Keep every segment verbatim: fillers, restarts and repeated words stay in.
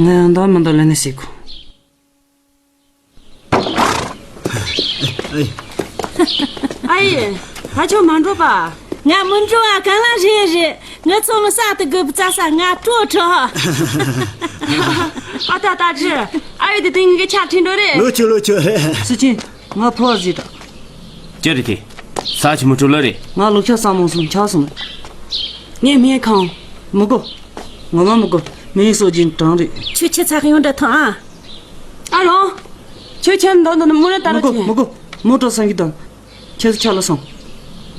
ང་ཡང་འདང་མི་འདང་ལེ་ནི་ཟེར་གོ། ཨ་ཡེ། ཨ་ཡེ། ད་ཁྱོད་མ་འགྲོ་པ། ང་མི་འགྲོ་བ་གང་ལ་རེད་རེད། ངའི་ཚོ་མི་ས་དུ་དགོས་པ་རྩྭ་ས་ང་སྤྲོ་དྲགས། ཨ་ད་ད་ཅི། ཨ་ཡེ་དེ་དེང་གི་ཆ་ཁྲིད་འགྲོ་རེད། ལོ་ཆུ་ལོ་ཆུ་རེད། སི་ཆིན། ང་ཕོ་བ་ཟིག་དང་། ཅི་རེད་དེ། ས་ཆི་མི་སྤྲོ་ལོ་རེད། ང་ལོ་ཆ་ས་མོ་སོང་ཆ་སོང་། ངས་སྨན་ཁང་། མི་དགོས། ངོ་མ་མི་དགོས། སྨན་གསོ་རྒྱུན་གྲང་རེད། ཁྱོད་ཁྱི་ཚ་གི་ཡོང་འདྲ་ཐང་ཨ། ཨ་རོང་། ཁྱོད་ཁྱི་འདོན་འདོན་མོ་རེ་ད་མི་ར་དགོས་ཁྱི། མི་དགོས། མོ་སྤྲོ་སང་གི་དང་། ཁྱེད་ཚོ་ཆ་ལ་སོང་།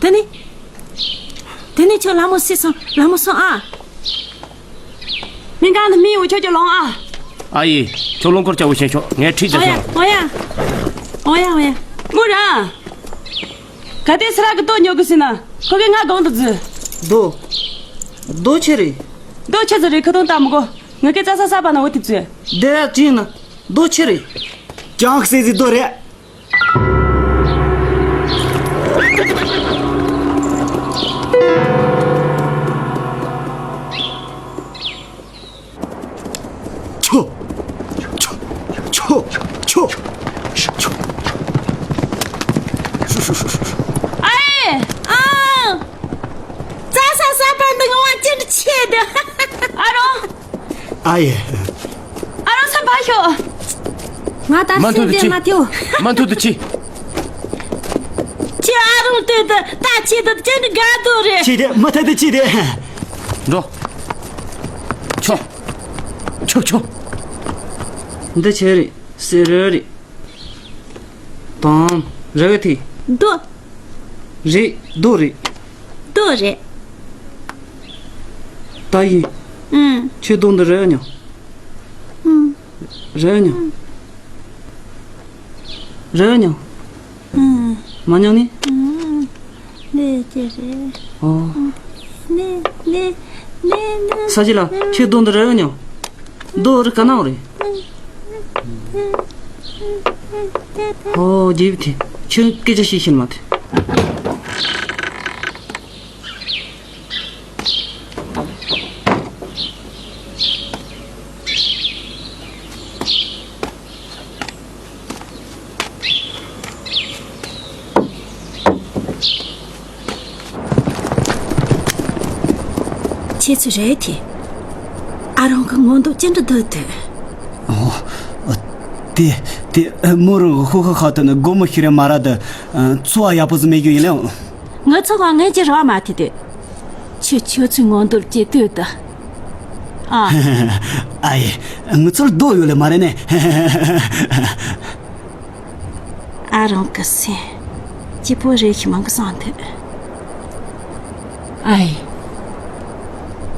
དེ་ནི། དེ་ནི་ཁྱོད་ལ་མོ་སི་སོང་ལ་མོ་སོང་ཨ། མི་གང་དུ་མི་འུ་ཆོ་ཅོ་ལོང་ཨ། ཨ་ཡེ། ཁྱོད་ལོང་སྐོར་ཅག་བུ་ཤེས་ཆོག་ངས་ཁྲིད་ཅག་ཨོ་ཡ་ཤོག་ཨོ་ཡ། ཨོ་ཡ་ཨོ་ཡ། མོ་ར། ག་དེ་སི་ར་གི་ལྟོ་ཉོ་གི་སི་ན། ཁོ་གི་ང་གང་དུ་རྫི། རྡོ། རྡོ་ཆེ་རེད། རྡོ་ཆེ་ཟི་རེད་ཁ་ཏོང་ལྟ་མི་གོ། ངས་ཀི་རྩྭ་ས་ས་པ་ན་འོ་དེ་རྫི། དེ་ར་ཅིང་ན། རྡོ་ཆེ་རེད། ཅང་སེ་ཟི་རྡོ་རེད། ཆོ། ཆོ། ཆོ། ཆོ། ཆོ། ཨའི། ཨང་། རྩྭ་ས་ས་པར་འདི་ངོ་བ་ཅི་འདྲ་ཆེ་འདི། ཨ་རོ། ཨ་ཡེ། ཨ་རོ་ས་བ་ཤོ། ང་ད་མ་མཐུ་སེམས་དེ་ཅི། ཅན་མ་ཐེའུ། མ་མཐུ་དུ་ཅི། ཁྱེད་ཨ་རོ་ལྟོས་དུ་ད་ཁྱེད་དུ་ཅི་འདྲ་དགའ་འདུག་རེད། ཅི་དེ་མི་ཐད་དུ་ཅི་དེ། འགྲོ། ཆོ། ཆོ་ཆོ། འདི་ཆེ་རེད། སེ་རེ་རེད། དང་། རེ་གི་ཐི། རྡོ། རེད། རྡོ་རེད། རྡོ་རེད། ད་ཡིན། ཨུམ། ཁྱོད་རྡོ་འདི་རེ་ཉོ། ཨུམ། རེ་ཉོ། རེ་ཉོ། ཨུམ། མ་ཉོ་ནི། ཨུམ། ལས་ཀྱི་རེད། ཨོ། ནི་ནི་ནི་ནི། ས་ཅི་ལ་ཁྱོད་རྡོ་འདི་རེ་ཉོ། རྡོ་རི་ག་ནང་རེད། ཨོ་རྒྱལ་བུ་དེ། ཁྱོད་སྐད་ཆ་བཤད་ཤེས་མ་ཐུབ། ཁྱེད་ཚོ་རེད་དེ། ཨ་རོང་གི་ངོ་མདོག་ཅི་འདྲ་འདུག་དེ། ཨོ། དེ། དེ་མོ་རང་ཧུ་ཧུ་ཧ་དུ་ནི་སྒོར་མོ་ཤི་རེ་མ་ར་དུ། འཚོ་བ་ཡག་པོ་ཟིག་མེད་རྒྱུ་ཡིན་ལེ། ང་ཚོ་གང་ངན་གྱི་ར་མ་ཐེ་དེ། ཁྱོད་ཁྱོད་ཚོའི་ངོ་མདོག་ཅི་ལྟོས་དུ། ཨ། ཨ་ཡེ། ང་ཚོར་རྡོ་ཡོད་ལེ་མ་རེད་ནས། ཨ་རང་གི་སེམས། སྐྱིད་པོ་རེ་ཞིག་མང་གི་སང་ཐུབ། ཨ་ཡེ།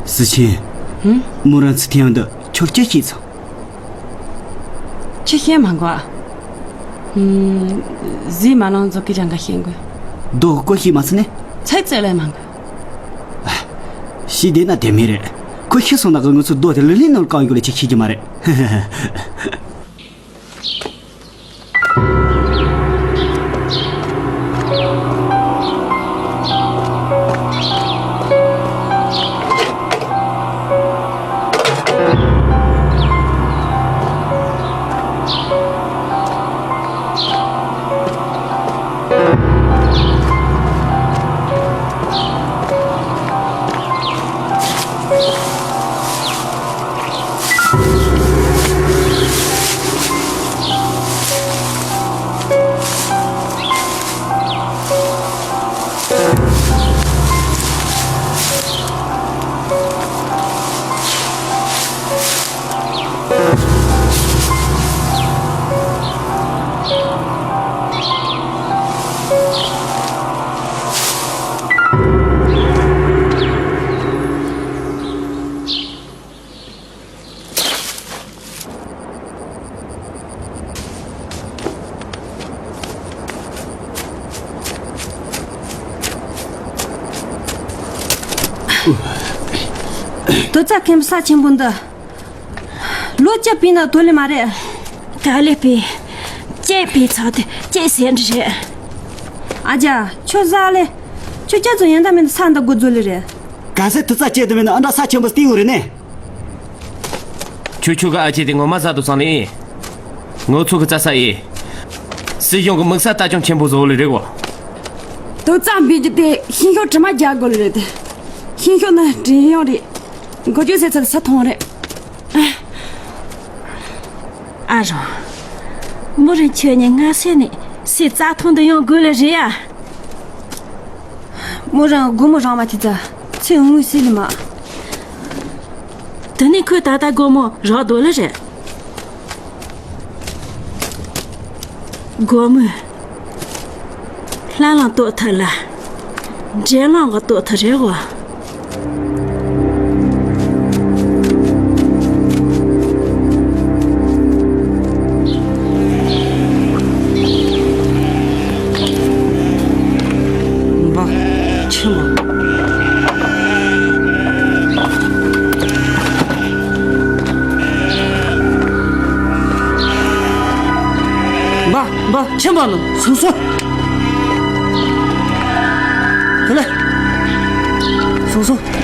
སི་ཆེན། ཧུམ། མོ་རང་ཚུ་ཐེངས་འདི་ཁྱོད་སྐྱེ་ཤེས་ཚང་། ཅི་ཤེས་མ་གོ། ཨུམ། ཟི་མ་ལང་ཛོ་ཀི་ཅང་ག་ཤེས་གོ། རྡོ་ཀོ་ཤེས་མ་སི་ནས། ཚེ་ཚེ་ལས་མ་གོ། ཤི་དེ་ན་དེ་མི་རེད། ཁོ་ཤི་སོང་ན་གི་ང་ཚོ་རྡོ་དེ་ལི་ལི་ནོར་གང་ཡོད་ལ་ཅི་ཤེས་ཀྱི་མ་རེད། དོ་ཙ་མཁན་པོ་ས་ཆེན་པོ་འདི། ལོ་བཅུ་པའི་ནང་ཐོན་ལེ་མ་རེད། ག་ལེ་པའི། སྐྱེས་པའི་ཚོགས་དེ་སྐྱེས་ཟེར་འདྲི་རེད། ཨ་ཅག་ཁྱོད་ཟ་ལེ། ཁྱོད་སྐྱ་ཚོ་ཡན་ད་མེད་ས་འདི་དགོ་རྫོ་ལེ་རེད། ག་ཚད་དུ་རྩ་སྐྱེས་དུ་མེད་ན་ཨ་འདྲ་ས་ཆེན་པོ་སྟེང་འོ་རེད་ནས། ཁྱོད་ཁྱོད་ཀྱི་ཨ་ཅེ་དེ་ངོ་མ་བཟའ་དུ་སང་ལེ། ངོ་ཚོ་གི་རྩ་ས་ཨེ། སྲིད་གཞུང་གི་དམིགས་བསལ་ལྟ་སྐྱོང་ཆེན་པོ་བཟོ་ལེ་རེད་གོ། དོ་རྩ་འབུལ་རྒྱུ་དེ་ཤིང་ཤོག་དྲི་མ་རྒྱག་དགོས་ལེ་རེད་དེ། ཤིང་ཤོག་ནི་དྲན་ཡོང་རེད། འགོ་བརྗོད་ཟེར་ཚར་ས་མཐོང་རེད། ཨ་རོ། མོ་རང་ཁྱོད་ཉིད་སྔ་སེ་ནས་སའི་རྩྭ་ཐང་དུ་ཡོང་དགོས་ལེ་རེད་ཡ། མོ་རང་སྒོར་མོ་རག་མ་ཐེ་ཙ་ཚེ་དངོས་སྲིད་ལ་མ། དེ་ནས་ཁོས་ད་ལྟ་སྒོར་མོ་རག་འདུག་ལེ་རེད། སྒོར་མོ། ལྷ་ལ་ལྟོས་ཐུབ་ལ། འདྲེ་ལ་ག་ལྟོས་ཐུབ་རེད་གོ། འབའ། ཆེན་པོ། འབའ། འབའ། ཆེན་པོ་ནི་སོང་སོང་། དེ་ལས། སོང་སོང་།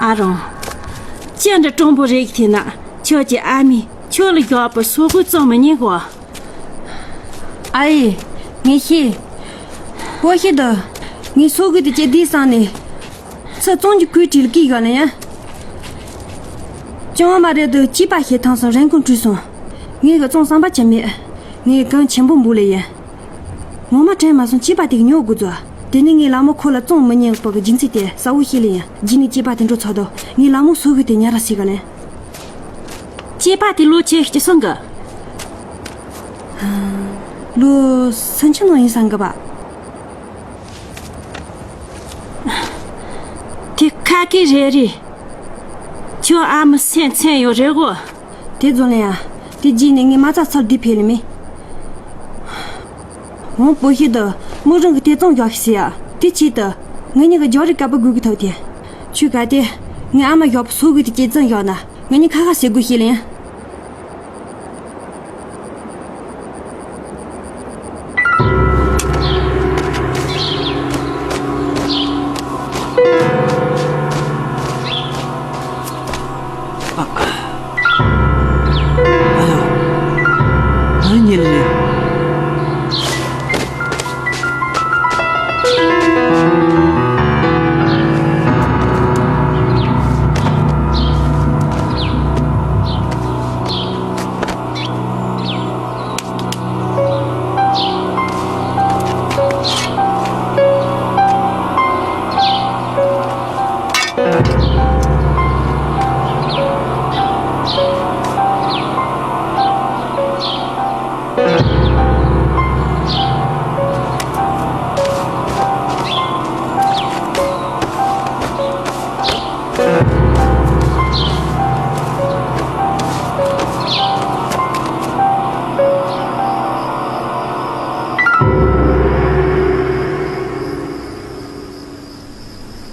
ཨ་རོང་། ཅི་འདྲ་སྤྲང་པོ་རེད་ཀྱི་དེ་ན་ཁྱོད་ཀྱི་ཨ་མས་ཁྱོད་ལ་རྒྱག་པའི་སོ་གོས་བཙོང་མི་ཉན་གོ། ཨ་ཡེ། ངས་ཤེས། པོ་ཤི་དུ། ངས་སོ་གོས་དེ་ཅི་དུས་སང་ནས། ཚེ་བཙོང་གི་གོས་བྲིས་ལ་ཀི་ཡོད་ལ་ཡ། ཅང་མ་རེད་དུ་སྐྱེས་པ་ཞེ་ཐང་སོང་རན་ཁུང་བྲིས་སོང་། ངས་གི་བཙོང་བསམ་པ་ཅི་མེད། ངས་གང་ཆེན་པོ་འབུལ་ལེ་ཡིན། ངོ་མ་དྲན་མ་སོང་སྐྱེས་པ་དེ་གི་ཉོ་དགོས་ཚོ། དེ་ནས་ངའི་ལ་མོ་ཁོ་ལ་བཙོང་མི་ཉན་པ་གི་རྒྱུ་མཚན་དེ་གསལ་བོ་ཤེས་ལེ་ཡིན། རྗེས་ནས་སྐྱེས་པ་དེ་འགྲོ་ཚར་དོ། ངའི་ལ་མོ་སོ་གོས་དེ་ཉར་ར་སྲིད་ག་ལེན། སྐྱེས་པ་དེ་ལོ་ཆེ་སྐྱེ་སོང་གི། ལོ་སུམ་ཅུ་ནང་ཡིན་སང་གི་པ། དེ་ཁ་སྐད་རེ་རེ། ཁྱོད་ཨ་མའི་སེམས་ཚན་ཡོད་རེད་གོ། དེ་རྫོང་ལ་ཡ། དེ་རྗེས་ནས་ངས་མ་རྩ་ཚར་དུས་ཕེབས་ལེ་མེད། འོང་པོ་ཤི་དུ་མོ་རང་གི་དེ་བཙོང་རྒྱག་ཤི་ཟེར་ཡ། དེ་ཆེད་དུ་ངེད་གཉིས་ཀྱི་རྒྱག་རེས་དཀའ་པོ་དགོས་ཀྱི་ཐོག་དེ། ཆུ་ག་དེ་ངའི་ཨ་མ་ཞོགས་པ་སོ་གི་དེ་སྐྱེ་བཙོང་ཞོག་ན་ངེད་གཉིས་ཁ་ཁ་ཟེར་དགོས་ཤེས་ལེ་ཡ།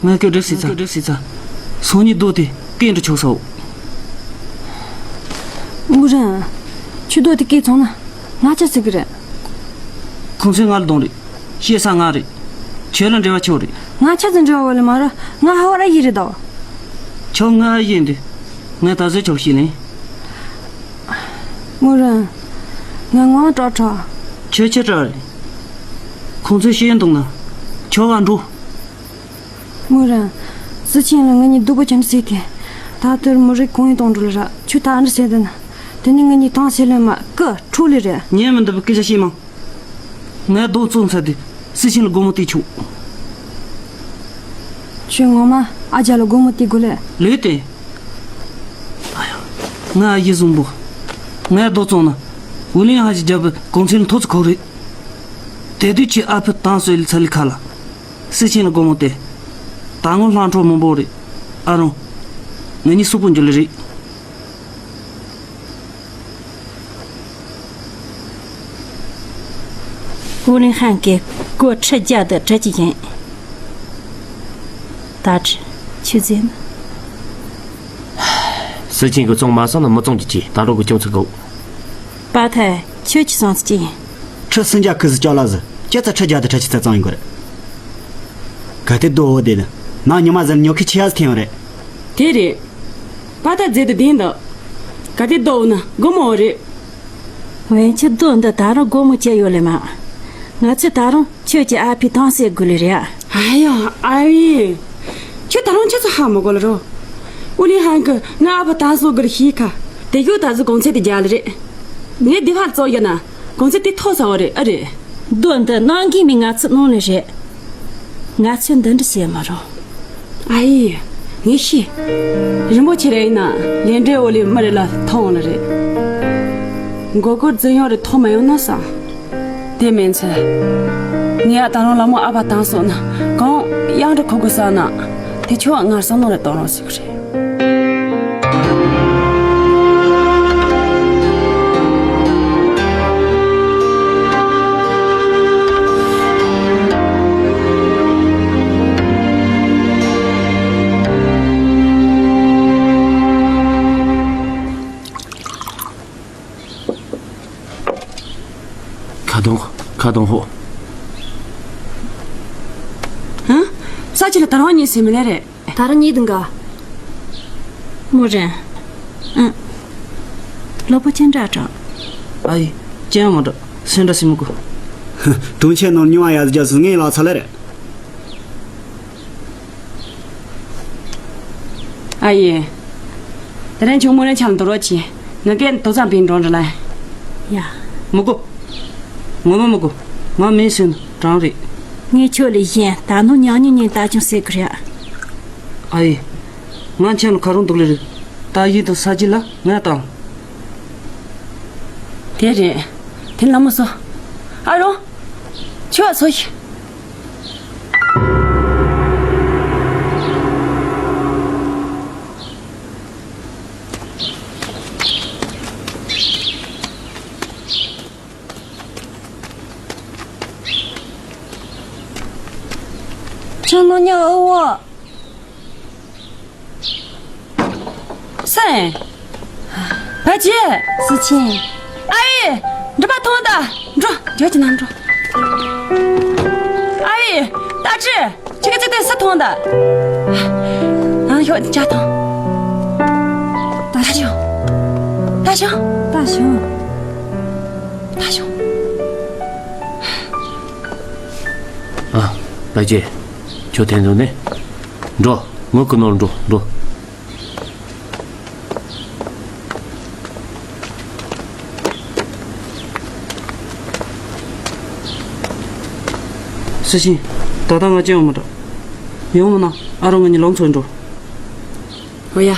ང་སྐད་སྒྲ་སྲིད་ཚ། སང་ཉིན་རྡོ་དེ་སྐད་འདྲ་ཆོག་ས་འོ། མུ་རན། ཆུ་རྡོ་དེ་སྐད་ཚང་ན་ང་ཆ་ཟིག་གི་རེད། ཁོང་ཚོས་ང་ལ་གདོང་རེད། བཤད་ས་ང་རེད། ཁྱོད་ལ་འབྲེལ་བ་ཆོག་རེད། ང་ཆ་ཚང་འབྲེལ་བ་ལ་མ་ར་ང་ཧ་བ་ར་ཡི་རེད་དོ། ཁྱོད་ང་ཡིན་དུས། ང་ད་གཟོད་ཆོག་ཤེས་ལེན། མུ་རན། ང་ངོ་སྐྲག་ཁྲ། ཁྱོད་ཆེ་དྲགས་རེད། ཁོང་ཚོས་ཤེས་ཡོན་གཏོང་ན་ཆོག་ག་འགྲོ། མོ་རང་། སི་ཆིན་ལ་ང་གཉིས་སྡུག་པོ་ཅན་ཟེར་གི། ད་དེར་མོ་རིག་གང་ཡིན་གཏོང་འགྲོ་ལ་ར་ཆུ་ད་འདྲ་ཟེར་དེ་ན། དེ་ནི་ང་གཉིས་ཐང་ཟེར་ལེ་མ་ཀི་ཁྲུ་ལེ་རེད། ཉན་མི་འདུག་པའི་སྐད་ཆ་བཤད་མང་། ངས་རྡོ་བཙོང་ཚར་དུས་སི་ཆིན་ལ་སྒོར་མོ་སྟེར་ཆོག་ཁྱོད་ངོ་མ་ཨ་ཅག་ལ་སྒོར་མོ་སྟེར་དགོས་ལེ། ལོས་ཏེ། ང་ཨ་ཡེ་བཟང་པོ། ངས་རྡོ་བཙོང་ན་ཝུ་ལིན་ཧན་གྱིས་བརྒྱབ་པའི་གོང་ཚད་ནི་ཐོག་ཙི་ཁོག་རེད། དེ་དུས་ཁྱེད་ཨ་ཕའི་ཐང་སོ་ཡི་ཚ་ལི་ཁ་ལ། སི་ཆིན་ལ་སྒོར་མོ་སྟེར། ད་སྔོན་ལྷག་འཕྲོ་མང་པོ་རེད། ཨ་རོང་། ང་གཉིས་སོག་པོ་འགྱུར་ལེ་རེད། ཝུ་ལིན་ཧན་གྱིས་སྒོར་ཁྲི་བརྒྱ་དང་ཁྲི་གཅིག་ཡིན། ད་ཁྲི་ཆུ་ཟེར་ན། སི་ཆིན་གྱིས་བཙོང་མ་སོང་ན་མི་བཙོང་རྒྱུ་ཅི་ད་འགྲོ་གི་ཅུང་ཚིག་གོ། པ་ཐལ་ཁྱོད་ཀྱིས་སོང་ཚིག་ཅི་ཡིན། ཁྲི་སུམ་བརྒྱ་ཁུ་སི་ཅོག་ལ་ཟི་སྐྱ་ཚ་ཁྲི་བརྒྱ་དང་ཁྲི་ཆིག་ཚ་བཙོང་ཡིན་དགོས་རེད། ག་དེ་རྡོ་བོ་དེ་ནི་ནང་ཉི་མ་ཟེར་ཉོ་མཁན་ཆེ་ཡ་ཐེ་ཡོང་རེད། དེ་རེད། པ་ད་རྫས་དུ་ལྡན་འདུག་ག་དེ་རྡོ་བོ་ན་སྒོར་མོ་བོ་རེད། ཝེ་ཁྱི་རྡོ་འདི་ད་རུང་སྒོར་མོ་ཅི་ཡོད་ལེ་མ། ང་ཚོས་ད་རུང་ཁྱོད་ཀྱི་ཨ་ཕའི་ཐང་སེ་དགོས་ལེ་རེད། ཨ་ཡོ་ཨ་ཡེ། ཁྱོད་ད་རུང་ཁྱོད་ཚོ་ཧ་མ་གོ་ལ་རོ། ཨུ་ལི་ཧན་གི་ང་ཨ་ཕ་ཐང་སོ་དགོས་ལེ་ཤི་ཁ། དེ་ཡོད་ད་ཟི་གོང་ཚད་དེ་རྒྱ་ལ་རེད། ངས་དེ་ཕར་བཙོག་ཡོད་ན་གོང་ཚད་དེ་མཐོ་ས་བོ་རེད་ཨ་རེད། རྡོ་འདི་གནང་གི་མི་ང་ཚོ་གནང་ལེ་རེད། ང་ཚོས་འདི་འདྲ་བྱེད་མི་རུང་། ཨ་ཡེ། ངས་ཤེས། རིན་པོ་ཆེ་རེ་ཡིན་ན་ལས་འབྲས་འོ་ལེ་མི་རེ་ལ་ཐོང་ལ་རེད། མགོ་སྐོར་རྫུན་ཡོང་རེ་ཐོང་མ་ཡོང་ན་བསམ། དེ་མིན་ཚེ། ངས་ཨ་ད་རུང་ལ་མོ་ཨ་ཕ་བཏང་སོང་ན་གང་ཡང་འདྲ་ཁོ་དགོས་ས་ན། དེ་ཆོ་ངར་སང་ནོ་རེ་གཏོང་རོགས་ཟེར་གི་རེད། ཁ་གདོང་ཁ་གདོང་ཧོ། ཧ། ས་ཆ་ལ་ད་རང་གཉིས་སེ་མི་ལེ་རེད། ད་རང་ཉིད་དུ་འགའ། མོ་རེད། ཨ། ལོ་པོ་ཅན་འདྲ་དྲག་ཨ་ཡེ། ཅན་མ་འདྲ། སེ་འདྲ་སེ་མི་གོ། གྲོང་ཁྱེར་ནང་ཉུང་བ་ཡ་ཟི་རྒྱ་སུ་ངའི་ལག་ཚ་ལེ་རེད། ཨ་ཡེ། དེ་རིང་ཆུང་མོ་རེ་ཆང་དུ་རོ་ཆི། ང་གན་དོ་ཙམ་པིན་འགྲོ་འདྲ་ལ། ཡ། མི་གོ། ངོ་མ་མི་གོ། ང་མིན་སེམས་དྲང་རེད། ངས་ཁྱོད་ལས་གཞན་ད་ནོ་ཉང་ཉིན་ཉིན་ད་ཅུང་ཟེར་གི་རེད། ཨ་ཡེ། ང་ཁྱེད་ལ་ཁ་རོང་འདུག་ལེ་རེད། ད་ཡིད་དང་ས་གྱི་ལ་ང་དང་། དེ་རེད། དེ་ལ་མོ་སོ། ཨ་རོ། ཁྱོད་སོ་ཤི། ཁྱོད་ནོ་ཉ་ཨོ་བ། སེ། བ་ཅི། སི་ཆིན། ཨ་ཡེ། འགྲུལ་པ་ཐོང་ད། འགྲོ། འགྱོ་ཅི་ན་འགྲོ། ཨ་ཡེ། ད་ཅི། ཅི་ག་ཅི་དེ་སི་ཐོང་ད། ཨ་ཡོ་ཅ་ཐོང་། ད་ཞོ། ད་ཞོ། ད་ཞོ། ད་ཞོ། ཨ། བ་ཅི། ཁྱོད་དེ་འདུག་ནས། འགྲོ། ངོ་ཀུ་ནོར་འགྲོ་འགྲོ། སི་ཤིང་། ད་ལྟ་ང་ཅི་ཡོང་མ་འགྲོ། ཡོང་མ་ན་ཨ་རོ་ང་གཉིས་ལོང་ཚོ་འགྲོ། འོ་ཡ།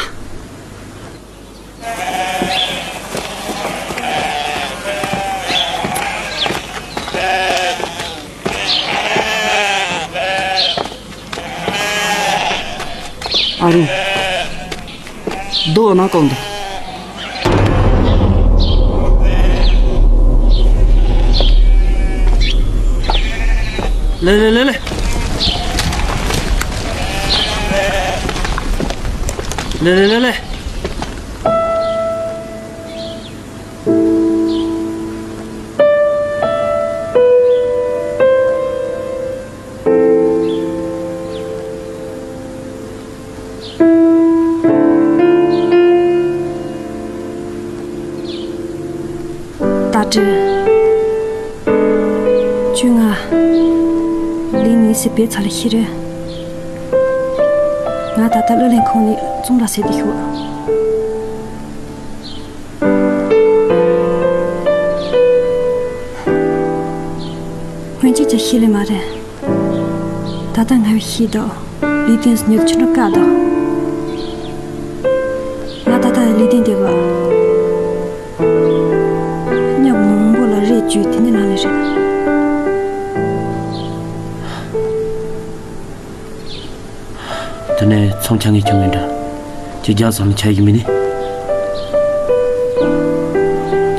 ཨ་རུ། རྡོ་ན་གང་འདུག་ལེ་ལེ་ལེ་ལེ། ལེ་ལེ་ལེ་ལེ། ད་དྲི། ཁྱོད་ང་ ལས་ངན་ཟེར་བས་ཚ་ལ་ཤི་རེད། ང་ད་ལྟ་གླུ་ལེན་ཁང་ནས་ཙུང་ལ་ཟེར་དེ་ཤོག་སྔོན་ཆད་ཀྱི་ཤི་ལེ་མ་རེད། ད་ལྟ་ང་བའི་ཤི་དོ། ལུས་རྟེན་ཉོ་ཆུ་འགྲོ་དཀའ་དོ། ང་ད་ལྟ་ལུས་རྟེན་དེ་བ། ཉག་མང་པོ་ལ་རེ་བཅོས་དེ་ནི་ལ་ནི་རེད། དེ་ནས་ཚོང་ཆ་ངེས་ཀྱང་མིན་འདྲ། ཁྱེད་རྒྱ་བཟང་ཆ་ཡིན་མིན་ནི།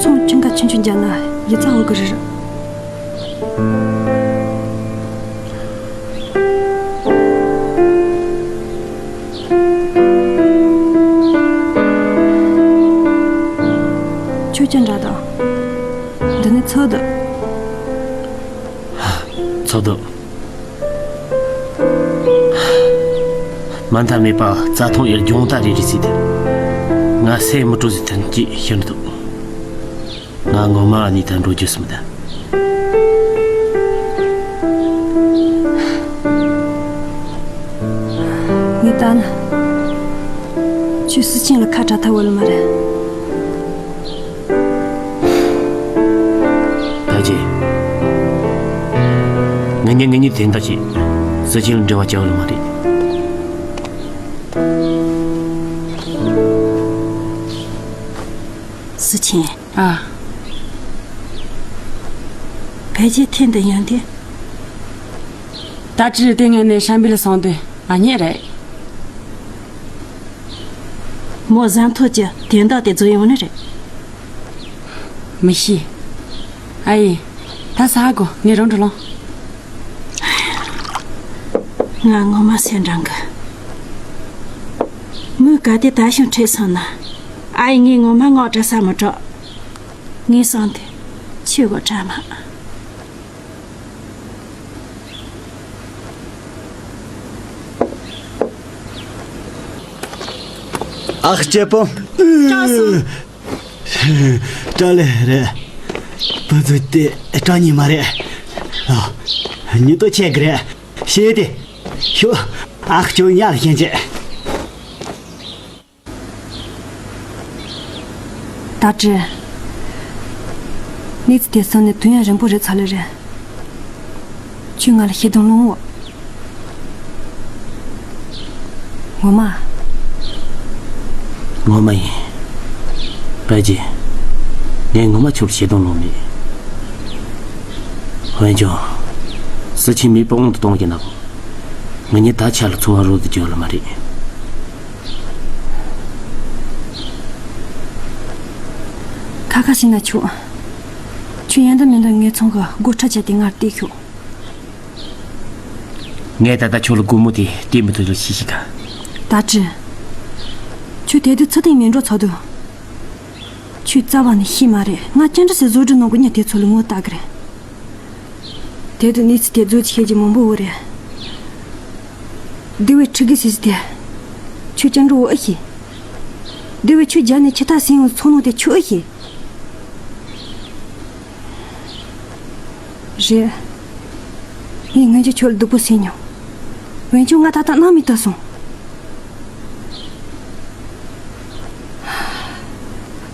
ཚོང་ཁྱིམ་ཁ་ཆུང་ཆུང་རྒྱ་ན་ཡི་ཚ་འོ་གི་རེད། ཆོས་ཅན་འདྲ་དང་། འདི་ནི་ཚོད་དུ། ཚོད་དུ། མ་མཐའ་མེད་པ་རྩྭ་ཐང་ཡར་རྒྱང་ལྟ་རེ་རེ་བྱས་ཏེ། ང་སེམས་མི་སྤྲོ་ཟེར་ཐོན་གྱིས་ཤི་འདུག་ང་ངོ་མ་ཨ་ནི་ད་འགྲོ་རྒྱུ་སུམ་ད། ངས་ད་ན། ཆུ་སི་ཆིང་ལ་ཁ་གྲག་ཐབས་བོ་ལ་མ་རེད། ད་ཅི། ང་གཉིས་ང་གཉིས་དེ་འདྲ་ཞིག་སི་ཆིང་ལ་འབྲེལ་བ་བྱ་བ་ལ་མ་རེད། སི་ཆིང་། ཨ། ཕལ་ཆེར་ཐེངས་འདི་ཡང་དེ། ད་ཅི་དེ་ངས་ནས་ཧྲན་པི་ལ་སོང་དུས་ཨ་མྱེས་རེད། མོ་ཟན་ཐོ་ཅི་དེ་འདྲ་དེ་ཚོ་ཡོང་ནི་རེད། མི་ཤེས། ཨ་ཡེ། ད་ཟ་གོ་ངས་རང་འགྲོ་ལོང་། ང་ངོ་མ་སེམས་འགྲང་གི། མོས་ག་དེ་ད་ཞིང་ཁྲིད་སོང་ན། ཨ་ཡེ་ངས་ངོ་མ་ངོ་སྤྲད་ས་མི་སྤྲོ། ངས་སོང་དེ་ཆུ་གོ་གྲ་མ། ཨ་སྐྱེ་པོ། སྐྲག་སོང་། སྐྲག་ལེ་རེད། བུ་ཚོ་དེ་སྐྲག་ཉེས་མ་རེད། ཨ། ཉིན་ཐོ་ཆད་གི་རེད། ཤེས་ཏེ། ཤོ། ཨ་ཁྱོད་ཉལ་ཤེས་ཅེ། ད་ཅི། གནས་ཚུལ་དེ་སོང་ནས་དུས་ཡུན་རིང་པོ་རེད་ཚར་ལེ་རེད། ཁྱོད་ང་ལ་ཤེས་དོན་ལོང་འོ། ངོ་མ། ངོ་མ་ཡིན། པད་ཇེ། ངས་ངོ་མ་ཁྱོད་ལ་ཤེས་དོན་ལོང་མེད། འོན་ཀྱང་། སི་ཆིང་མི་པང་དུ་གཏོང་གི་ན། ང་གཉིས་ད་ཆ་ལ་འཚོ་བ་རོལ་དུ་འཇུག་ལ་མ་རེད། ཁ་ཁ་ཞིག་ན་ཆོག་ཁྱོད་ཡན་དུ་མི་འདུག་ངའི་ཚང་གི་སྒོ་ཁྲ་བྱས་ཏེ་ངར་བལྟས་ཤོག་ངས་ད་ལྟ་ཁྱོད་ལ་སྒོ་མོ་དེ་བལྟས་མི་ཐུབ་ལ་ཤི་ཤི་ག་ད་ཅི། ཁྱོད་དེ་དུས་ཚུལ་ཐིང་མེད་འགྲོ་ཚོགས་དུས། ཁྱོད་རྩ་བ་ནས་ཤེས་མ་རེད། ང་ཅི་འདྲ་སེ་བཟོ་སྒྲུབ་ནང་གི་མྱི་དེ་ཚོ་ལ་ངོ་ལྟ་གི་རེད། དེ་དུས་གནས་ཚུལ་དེ་བཟོ་ཆེ་རྒྱུ་མང་པོ་བོ་རེད། སྡེ་བའི་ཁྲི་གི་སྲིད་དེ། ཁྱོད་ཅི་འགྲོ་འོ་ཨེ་ཤེས། སྡེ་བའི་ཁྱོད་རྒྱ་ནས་ཁྱི་ཐག་སེང་བའི་ཚོགས་ནང་དེ་ཁྱོད་ཨེ་ཤེས། རེད། ངས་སྔོན་ཆད་ཁྱོད་ལ་སྡུག་པོ་བྱས་མྱོང་། འོན་ཀྱང་ང་ད་ལྟ་སྣང་མེད་དུ་སོང་།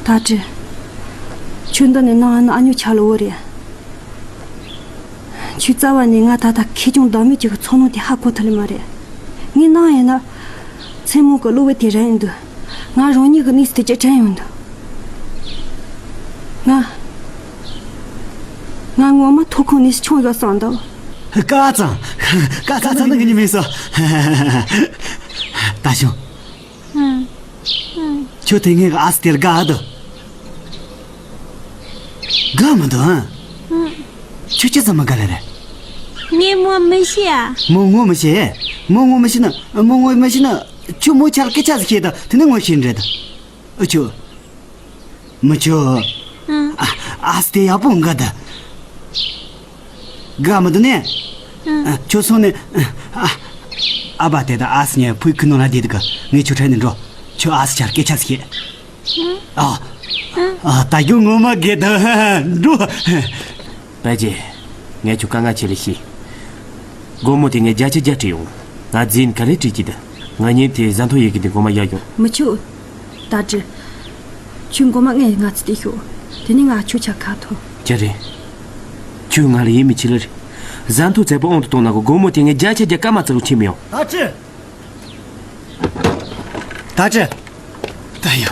ད་ཅི། ཁྱོད་འདི་ནས་སྣང་ཡང་ན་ཨ་ཉོ་ཆ་ལ་འོ་རེད། ཁྱོད་རྩ་བ་ནས་ང་ད་ལྟ་ཁེ་གྱོང་ལྡང་མེད་ཀྱི་ཚོགས་ནང་དེ་ཧ་གོ་ཐུབ་ལེ་མ་རེད། ངས་སྣང་ཡང་ན། མཚན་མོ་གི་གློ་བའི་དེ་རན་ཡོང་དུས། ང་རང་ཉིད་ཀྱི་གནས་སུ་དེ་ཅི་དྲན་ཡོང་དུས། ང་། ང་ངོ་མ་ཐོ་ཁོང་ནས་ཆུང་ཡོད་བསམ་འདུག་ཀ་ཙང་། ཀ་ཙང་ཙང་ནི་ངེད་གཉིས་མིན་སོ། ད་ཞུ། ཁྱོད་དེ་ངེད་ཀྱི་ཨ་སི་དེར་དགའ་འདུག་དགའ་མི་འདུག་ཨང་། ཁྱོད་ཅི་ཙམ་མི་དགའ་ལེ་རེད། ངས་མོ་མི་ཤེས་ཨ། མོ་ངོ་མི་ཤེས། མོ་ངོ་མི་ཤེས་ན། མོ་ངོ་མི་ཤེས་ན། ཁྱོད་མོ་ཆར་སྐད་ཆ་ཟིག་བཤད་དང་དེ་ནས་ངོ་ཤེས་འདྲེད་དང་། ཨ་ཁྱོད། མི་ཁྱོད། ཨ། ཨ་སི་དེ་ཡག་པོ་འགའ་ད། དགའ་མི་འདུག་ནས། ཨ། ཁྱོད་སོང་ནས། ཨ། ཨ་ཕ་དེ་དང་ཨ་སི་གཉིས་ཕུའི་ཁུ་ནང་ལ་བསྡད་འདུག་ག་ངས་ཁྱོད་ཁྲིད་ནས་འགྲོ། ཁྱོད་ཨ་སི་ཆར་སྐད་ཆ་ཟིག་བཤད། ཨ། ཨ། ད་ཁྱོད་ངོ་མ་དགའ་ད། འགྲོ། པད་ཇེ། ངས་ཁྱོད་དཀའ་ངལ་ཆེ་ལེ་ཤེས། སྒོར་མོ་དེ་ངས་བརྒྱ་ཆ་བརྒྱ་སྤྲད་ཡོང་། ང་རྫིན་ག་རེ་སྤྲད་ཀྱི་འདུག་ང་གཉིས་དེ་བཟའ་འཐུང་ཡེ་གི་འདི་སྒོར་མོ་ཡག་ཡོང་། མི་ཆོག་ད་ཅི། ཁྱོད་སྒོར་མོ་ངས་ང་ཚོ་དེ་ཤོག་དེ་ནས་ང་ཁྱོད་ཆ་ཁ་ཐོ། ཅི་རེད། ཁྱོད་ང་ལ་ཡིད་མི་ཆེས་ལེ་རེད། བཟའ་འཐུང་བཙལ་པོ་ཨང་དུ་གཏོང་ན་གོ་སྒོར་མོ་དེ་ངས་བརྒྱ་ཆ་བརྒྱ་སྐར་མ་ཙམ་རུ་ཁྱེར་མི་ཡོང་། ད་ཅི། ད་ཅི། ད་ཡ།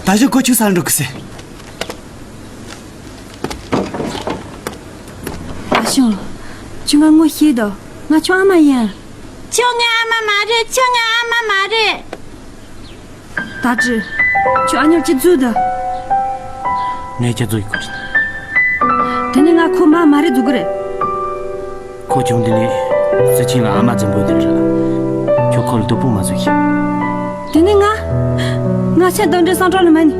ད་ཅི་ཁོ་ཆུ་ས་འགྲོ་གི་སེ། ད་ཞུང་། ཁྱོད་ང་ངོ་ཤེས་དོ། ང་ཁྱོད་ཨ་མ་ཡིན། ཁྱོད་ངའི་ཨ་མ་མ་རེད། ཁྱོད་ངའི་ཨ་མ་མ་རེད། ད་ཅི། ཁྱོད་ཨ་ཉོར་གྱི་རྫུ་ད། ངས་ཀྱ་རྫུ་ཡི་ཁོ་རེད། དེ་ནི་ང་ཁོ་མ་མ་རེད་རྫུ་གི་རེད། ཁོ་ཆུང་དུས་ནས་སི་ཆིན་ལ་ཨ་མ་འཛིན་པོ་དེ་རེད། ཁྱོད་ཁོ་ལ་སྡུག་པོ་མ་བཟོ་ཤིག་དེ་ནས་ང་། ང་ཚེ་འདི་འདྲའི་སང་གྲོགས་ལ་མ་ནི།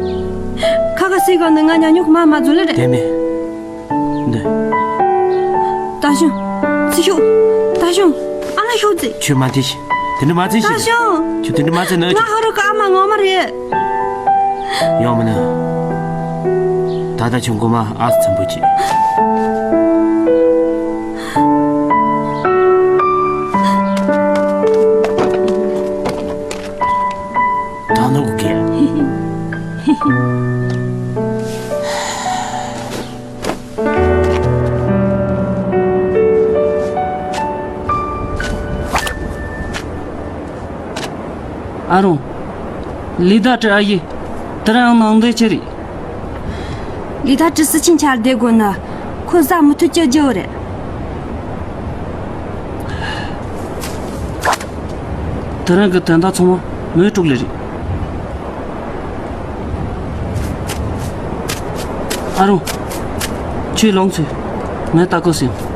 ཁ་ཁ་སི་གང་ནས་ང་ཉ་ཉོག་མ་མ་བཟོ་ལེ་རེད། དེ་མིན། འདི། ད་ཞུང་། ཚི་ཤུག་ད་ཞུང་། ཨ་ལ་ཤོག་ཙི། ཁྱོད་མ་དེ་ཤི། དེ་འདྲ་མ་བྱེད་ཤི། ད་ཞུང་། ཁྱོད་དེ་འདྲ་མ་བྱེད་ན། ང་ཧ་རོ་ཀ་ཨ་མ་ངོ་མ་རེད། ཡང་མིན་ན། ད་ལྟ་ཁྱོད་མགོ་མ་ཨ་སི་འཚམ་པོ་གྱིས། ད་ནོ་གི། ཨ་རོང་། ལི་ད་ཀྲི་ཨ་ཡེ། དེ་རང་ནང་འདོད་ཅི་རེད། ལི་ད་ཀྲི་སི་ཆིན་ཆར་བསྡད་དགོས་ན། ཁོ་ཟ་མི་ཐུབ་ཀྱི་རྒྱུ་རེད། དེ་རང་གི་དོན་དག་ཚང་མ་མོས་དཀྲུག་ལེ་རེད། ཨ་རོང་། ཁྱོད་ལོངས་ཚུལ། ངས་ལྟ་སྐོར་ཟིན།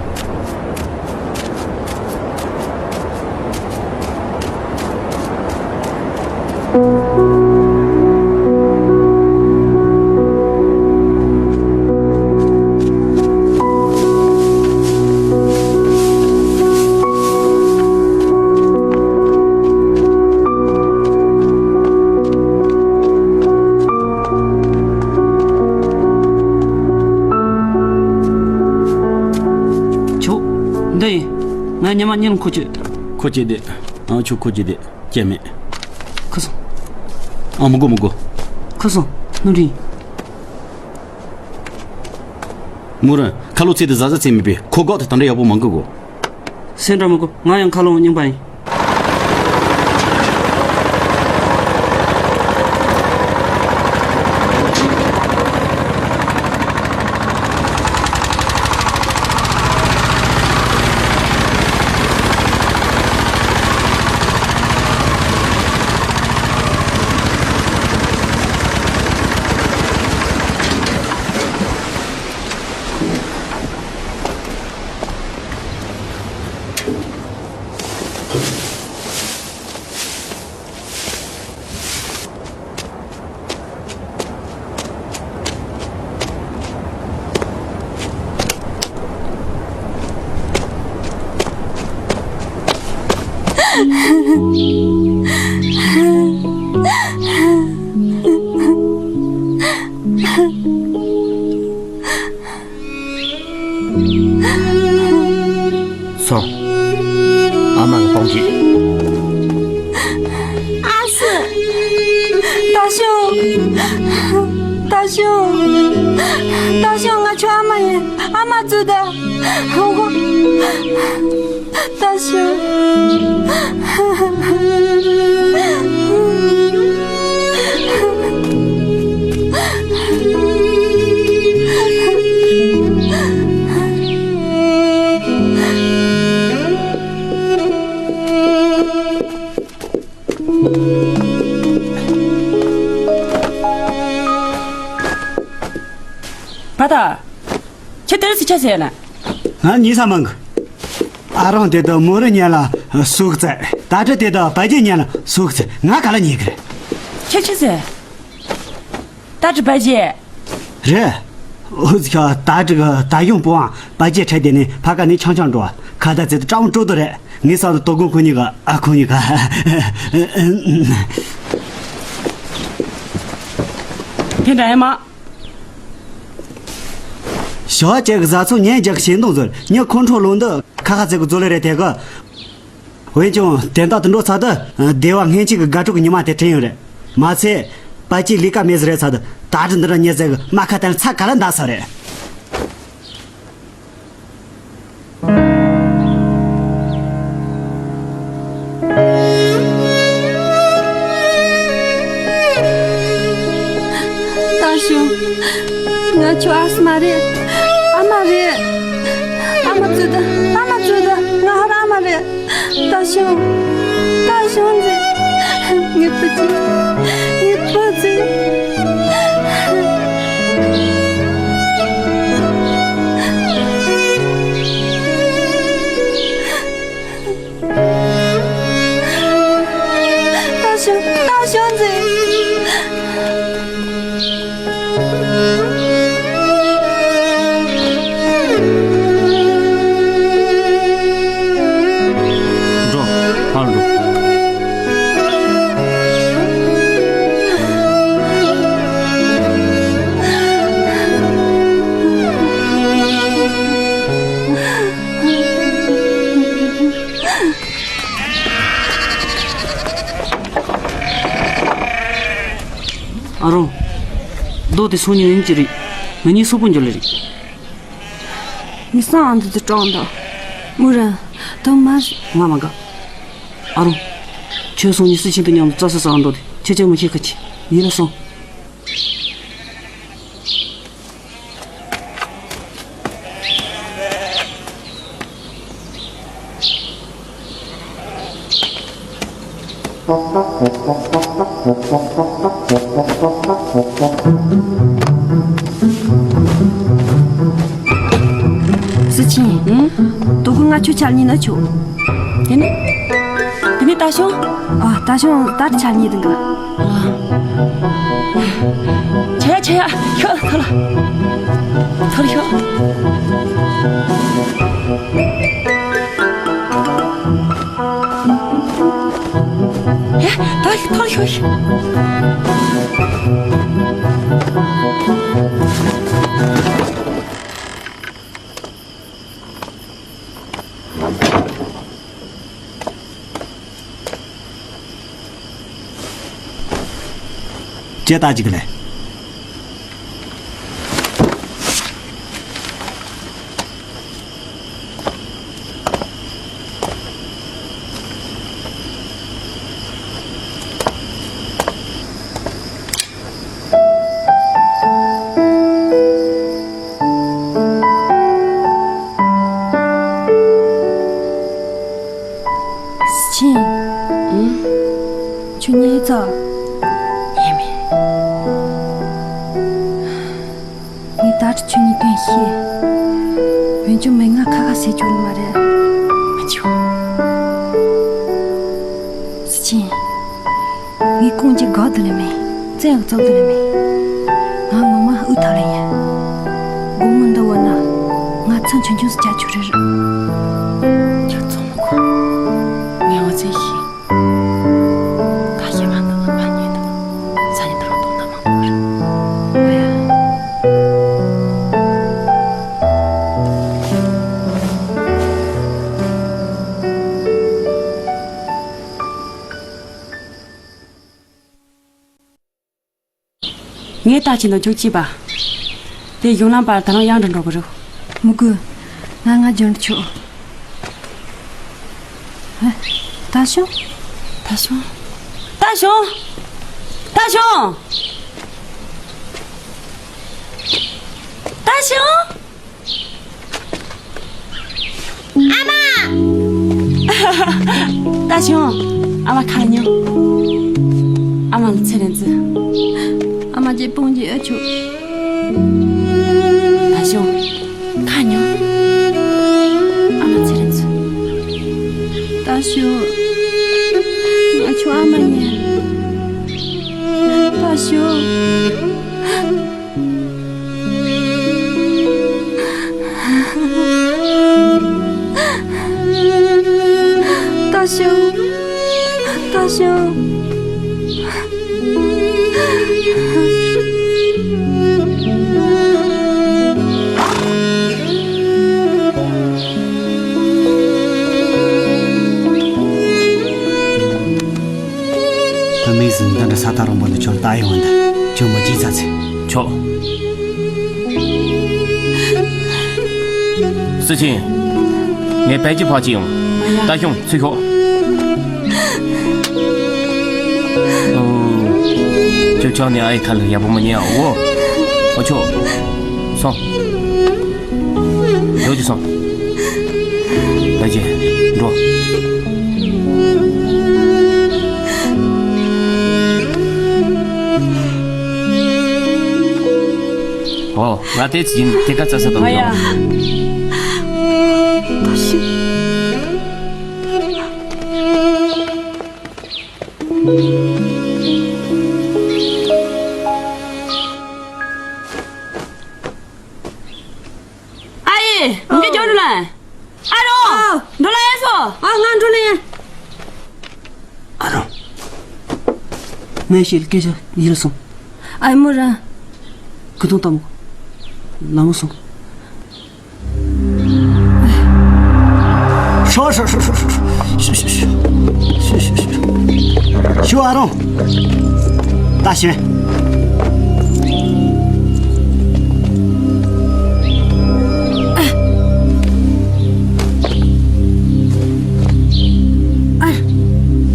ཆོག་འདི་ཡིན། ང་ཉི་མ་ཉིན་ཁོ་ཁྱོད། ཁོ་ཁྱེད་དེ། ཨང་ཆོག་ཁོ་ཁྱེད་དེ། སྐྱེ་མེད། ཁུ་སོང་། ཨ་མི་དགོ་མི་དགོ། ཁུ་སོང་། ནུ་རིང་། མུ་རན་ཁ་ལོ་ཚེ་དེ་ཟ་ཟ་ཚེ་མེད་པས་ཁོ་གོག་དེ་དང་འདྲ་ཡག་པོ་མང་གི་གོ། སེམས་ཁྲལ་མི་དགོ། ང་ཡང་ཁ་ལོ་རྙིང་པ་ཡིན། སོང་། ཨ་མ་ལ་སྤོང་གི། ཨ་སི། ད་ཞོ། ད་ཞོ། ད་ཞོ་ང་ཆོ་ཨ་མ་ཡིན། ཨ་མ་ཙུ་ད། ཧོ་ཧོ། ད་ཞོ། ཕ་ད། ཁྱེད་དེར་སི་ཆ་ཟེར་ན། ང་གཉིས་ས་མང་གི། ཨ་རོང་དེ་དང་མོ་རི་ཉལ་ལ་སུག་ཙེ། ད་ཏྲི་དེ་དང་བ་རྒྱལ་ཉལ་ལ་སུག་ཙེ། ང་ག་ལ་ཉལ་གི་རེད། ཁྱེད་ཆི་ཟེར། ད་ཏྲི་བ་རྒྱལ། རེད། འུ་ཚོ་ད་ཏྲི་གི་ད་ཡོང་པོའང་བ་རྒྱལ་ཁྲལ་དེ་ནས་ཕ་ག་ནས་ཆང་ཆང་འགྲོ་བ་ཁ་ད་ཙེ་དུ་ཀྲང་ཀྲོ་དུ་རེད། ངས་ས་དུ་དོ་དགོང་ཁོ་གཉིས་ཀ་ཨ་ཁོ་གཉིས་ཀ་དེ་འདྲ་ཡིན་མ། ཞོ་ཅེ་གི་བཟའ་ཚོ་ཉན་རྒྱག་ཤེས་འདུག་ཟེར། ཉི་ཁོང་ཁྲོ་ལོ་འདི་ཁ་ཁ་ཚེ་གི་ཛོ་ལེ་རེད་དེ་གི། འོན་ཀྱང་དེ་འདྲ་དུ་འགྲོ་ཚར་དུ་སྡེ་བ་སྔན་ཆད་ཀྱི་དགའ་སྤྲོ་གི་ཉི་མ་དེ་དྲན་ཡོད་རེད། མ་ཚད་པ་ཅི་ལི་ཀ་མེ་ཟི་རེད་ཚར་དུ་ད་དྲི་འདི་འདྲ་ཉེ་ཟེ་གི་མ་ཁ་དན་ཚ་ག་ལ་འདའ་ས་རེད། ཏ་ཞུང་། ང་ཁྱོད་ཨ་སི་མ་རེད། ཨ་མ་རེད། ཨ་མ་བཙུད་ད། ཨ་མ་བཙུད་ད། ང་ཧ་ར་ཨ་མ་རེད། ཏ་ཞུང་། ཏ་ཞུང་ཟེར། ངའི་བུ་ཅི། ངའི་བུ་ཅི། ཏ་ཞུང་། ཏ་ཞུང་ཟེར། འགྲོ། ཕར་འགྲོ། ཨ་རོ། རྡོ་དེ་སོང་ཉིན་ཡིན་གྱི་རེད། ང་གཉིས་སོག་པོ་འཇོག་ལེ་རེད། ངས་སང་ཨ་འདི་དུ་དྲངས་དང་། མུ་རན། དང་མ། ང་མ་དགའ། ཨ་རོ། ཁྱོད་སོང་ཉིན་སི་ཆིན་དུ་མཉམ་དུ་རྩྭ་ས་ཟ་འགྲོ་དེ་ཁྱེད་ཅག་མི་ཤེས་ཁ་ཆེ། ཡིན་ལ་སོང་། སི་ཆིན། ཨང་། དོ་གུ་ང་ཆོ་ཆ་ཉིན་ན་ཆོ། དེ་ནི། དེ་ནི་ཏ་ཞོ། ཨ། ཏ་ཞོ་ད་ཆ་ཉིན་དང་ག། ཆ་ཡ་ཆ་ཡ། ཤོག་ཐོ་ལ། ཐོ་ལ་ཤོག་ཧེ། ད་ཐོ་ལ་ཤོག་ཅེ་ད་ཅིག་ལས། སི་ཆིན། ཨང་། ཁྱོད་ཉལ་ཚར། ཉལ་མེད། ངས་ད་རེས་ཁྱོད་གཉིས་དོན་ཤེས། འོན་ཀྱང་མིག་སྔར་ཁ་ཁ་བཟེད་ཆོག་ནི་མ་རེད། མི་ཆོག་སི་ཆིན། ངས་གོང་གི་དགའ་དུ་ལས་མེད། བཙན་ཡག་བཙོག་དུ་ལས་མེད། ང་ངོ་མ་ཨུ་ཐག་ལས་ཡིན། དགོང་མོ་འདི་བར་ན་ང་ཚང་ཆུང་ཆུང་སུ་བྱ་ཆོག་རེད། ཁྱོད་ཚོ་མི་གོ། ངས་ཨ་ཙི་ཤེས། ད་ཤེས་པ་འདི་ལ་མ་ཉེས་དང་། ས་ཉིན་ད་རུང་དོན་དག་མང་པོ་རེད། ཨོ་ཡ། ངས་ལྟ་ཅི་ན་ཁྱོད་ཅི་པ། དེ་གཞུང་ལམ་པར་ད་རང་ཡང་དུ་འགྲོ་གི་རེད། མི་དགོས། ང་ང་རྒྱུན་ཆོག་ཧ། ད་ཤོང་། ད་ཤོང་། ད་ཤོང་། ད་ཤོང་། ད་ཤོང་། ཨ་མ། ད་ཤོང་། ཨ་མ་ཁ་ཉོ། ཨ་མ་ལ་ཚེ་རིང་ཙི། ཨ་མ་རྗེ་སྤུངས་ཀྱི་ཨ་ཆུ། ད་ཤོང་། ཁ་ཉོ། ཨ་མ་ཚེ་རིང་ཙི། ད་ཤོང་། ང་ཆུ་ཨ་མ་ཉན། ད་ཤོང་། ད་ཤོང་། ད་ཤོང་། འདི་འདྲ་ས་ཐག་རིང་པོ་འདི་ཁྱོད་ལྟ་ཡོང་འདི་ཁྱོད་མི་གཅིག་ཚ་ཚེ། ཆོག་སི་ཆིན། ངས་ཕལ་ཆེར་ཕར་ཅིག་ཡོང་། ད་ཤོང་ཚུར་ཤོག་ཨོ། ཁྱོད་ཆགས་ནས་ཨ་ཡི་ཁ་ལ་ཡག་པོ་མ་ཉན་ཨོ། ཨོ་ཆོག་སོང་། ཡོད་ཀྱི་སོང་། ལགས་ཀྱི། འགྲོ། ཨོ། ང་དེ་ཚིག་དེ་ག་ཙ་ས་དང་ཡོང་། ཨ་ཡེ། ངས་ཀྱང་འགྲོ་ལ། ཨ་རོ། ཨ། འགྲོ་ལ་ཡེ་སོ། ཨ། ང་འགྲོ་ལ་ཡེ། ཨ་རོ། ངས་ཤེས་སྐད་ཆ་ཡིན་སོང་། ཨ་མོ་ར། ཁུ་ཐུང་ཏམ། ལ་མོ་སོང་། ཤོ་ཤོ་ཤོ། ཤོ་ཨ་རོ། ད་ཤེས།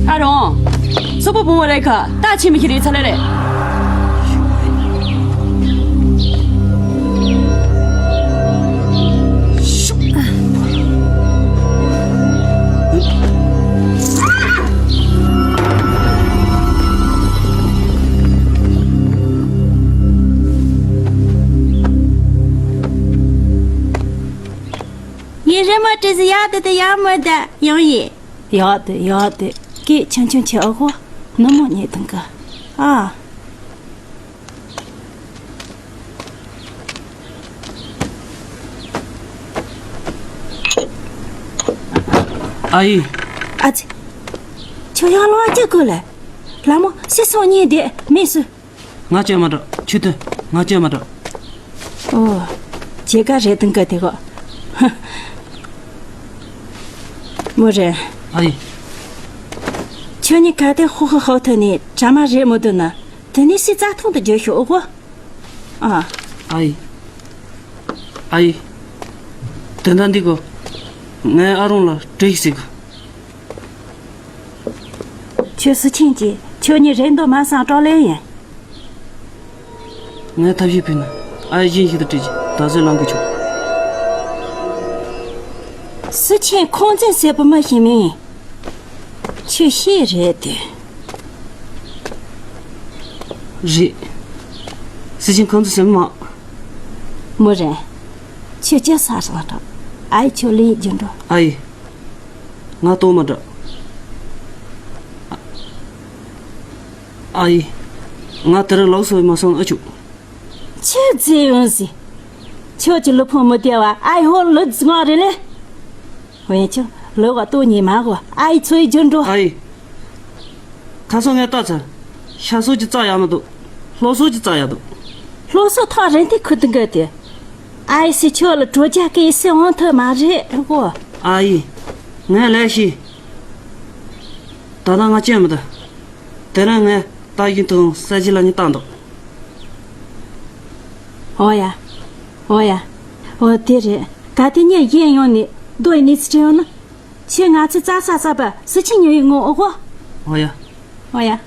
ཨ་རོ། སོག་པོ་བུ་མོ་རེ་ཁ་ད་ཆི་མི་ཁྱི་རེ་ཚ་ལེ་རེ། ཡིན་རེ་མ་བྲིས་ཡག་དེ་དེ་ཡག་མོ་ད་ཡང་ཡིན། ཡག་དེ་ཡག་དེ་སྐད་ཆུང་ཆུང་བྱེད་ཨོ་ཧོ། ནུ་མོ་ཉེ་དང་གི། ཨ། ཨ་ཡེ། ཨ་ཙི། ཁྱོད་ཡང་ལོ་ཨ་ཅག་གོ་ལེ། ལ་མོ་སི་སོང་ཉེ་དེ་མི་སུ། ང་བཅས་མ་འགྲོ། ཆུ་ཐོན། ང་བཅས་མ་འགྲོ། ཨོ། ཇེ་ག་རེད་དང་ག་དེ་གོ། མོ་རེད། ཨ་ཡེ། ཁྱོད་ནི་ག་དེ་ཧོ་ཧོ་ཧོ་ཐོན་ནི་གྲ་མ་རེད་མོ་དུ་ན། དེ་ནི་སི་རྩ་ཐོང་དུ་འཇོ་ཤོག་ཨོ་གོ། ཨ། ཨ་ཡེ། ཨ་ཡེ། དོན་དག་འདི་གོ། ངས་ཨ་རོང་ལ་བྲིས་ཟིག་ཁྱོད་སུ་ཆེན་གྱིས་ཁྱོད་ཉིད་རེད་འདོད་མ་སང་སྤྲོ་ལེ་ཡིན། ངས་ཐབས་ཤེས་ཕུལ་ན་ཨ་ཡེ་གཞན་ཞིག་ཏུ་བྲིས་ཀྱི་ད་གཟོད་ལང་གི་ཆོག་སུ་ཆེན་ཁོང་ཚན་ཟེར་བུ་མ་ཤེས་མིན། ཁྱོད་ཤེས་རེད་དེ། རེད། སུ་ཆེན་ཁོང་ཚན་ཟེར་མ། མོ་རེད། ཁྱོད་ཅི་ས་སང་འགྲོ། ཨ་ཡེ་ཁྱོད་ལས་རྒྱུ་འགྲོ། ཨ་ཡེ། ང་ལྟོགས་མ་འགྲོ། ཨ་ཡེ། ང་དེ་རིང་ལོག་སོང་མ་སོང་ཨ་ཆུ། ཁྱོད་རྫི་ཡོང་ཟི། ཁྱོད་ཀྱི་ལུས་ཕུང་མི་བདེ་བ་ཨ་ཡེ་ཧོ་ལུས་ངོ་རེ་ལེ། ཝེ་ཆུ་ལུས་བ་ལྟོ་ཉེ་མ་གོ་ཨ་ཡེ་ཚོའི་རྒྱུ་འགྲོ། ཨ་ཡེ། ཁ་སང་ངས་ལྟ་ཚར། ཤ་སོགས་ཀྱི་རྩ་ཡག་མི་འདུག་སློ་སོགས་ཀྱི་རྩ་ཡག་འདུག་སློ་སོགས་ཐག་རིང་དེ་ཁུར་དུ་འགལ་ཏེ། ཨ་ཡེ་སི་ཁྱོད་ལ་དྲོ་རྒྱག་གི་སི་འོང་ཐུབ་མ་རེད་གོ། ཨ་ཡེ། ངས་ལས་ཤེས། ད་ལྟ་ང་བཅད་མི་ཐུབ། དེ་རིང་ངས་རྟ་བཞིན་དུ་ས་གཞི་ལ་ཉི་བཏང་འདུག་ཨོ་ཡ། ཨོ་ཡ། ཨོ་དེ་རེད། ག་དེ་ཉིད་གཞན་ཡོང་ནས་རྡོ་ཡི་གནས་ཚུལ་དྲན་ཡོང་ན། ཁྱེད་ང་ཚོའི་རྩྭ་ས་ས་པ་སུ་ཆི་ཉོ་ཡི་ངོ་ཨོ་གོ། ཨོ་ཡ། ཨོ་ཡ།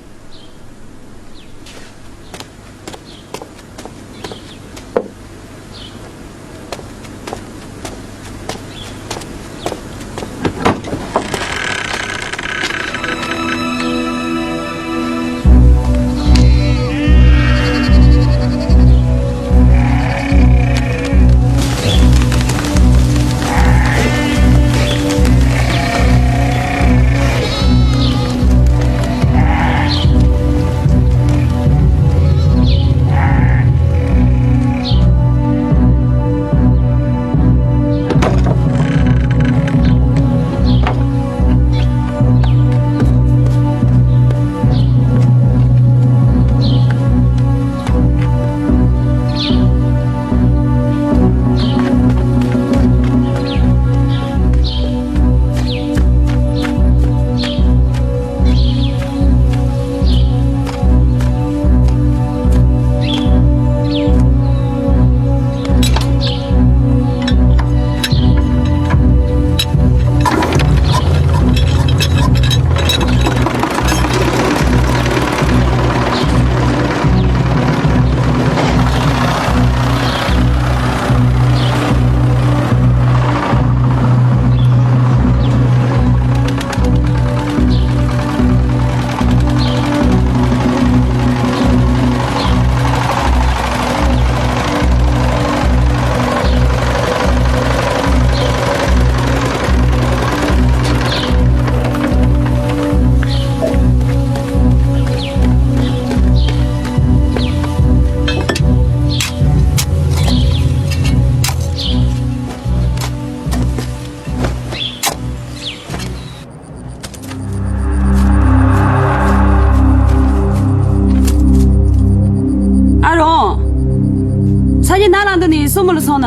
མོ་ལ་སོང་ན།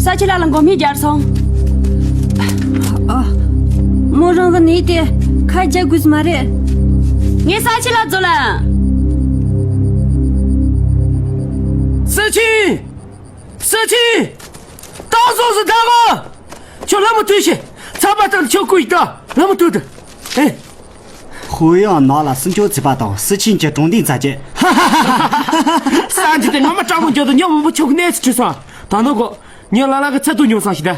ས་ཆེ་ལགས་ལ་མགོ་མི་རྒྱར་སོང་། ཨ། མོ་རང་གི་ནི་དེ་ཁ་རྒྱག་དགོས་མ་རེད། ངས་ས་ཆེ་ལགས་ཚོ་ལ། སི་ཆིན། སི་ཆིན། ཏང་སོ་སི་ད་ག་ཁྱོད་ལ་མོ་ཐུག་ཤེ། ཚ་པ་དང་ཁྱོད་ཀུ་ཡི་ད་ལ་མོ་ཐུག་ད། ཨེ། ཧུའུ་ཡང་ནག་ལ་སུམ་ཅུ་ཚེ་པ་དང་སི་ཆིན་གྱི་གྲོང་སྡེའི་རྩ་ཆེ། ས་འཇི་དེ་ངོ་མ་སྐྲག་མོ་འཇོག་ཏུ་ཉོ་མོ་མོ་ཆུག་གནས་སུ་ཁྲིད་སོང་། ད་ནོ་གོ། ཉོ་ལ་ལ་གི་ཚ་དུ་ཉོ་སང་ཞིག་ད།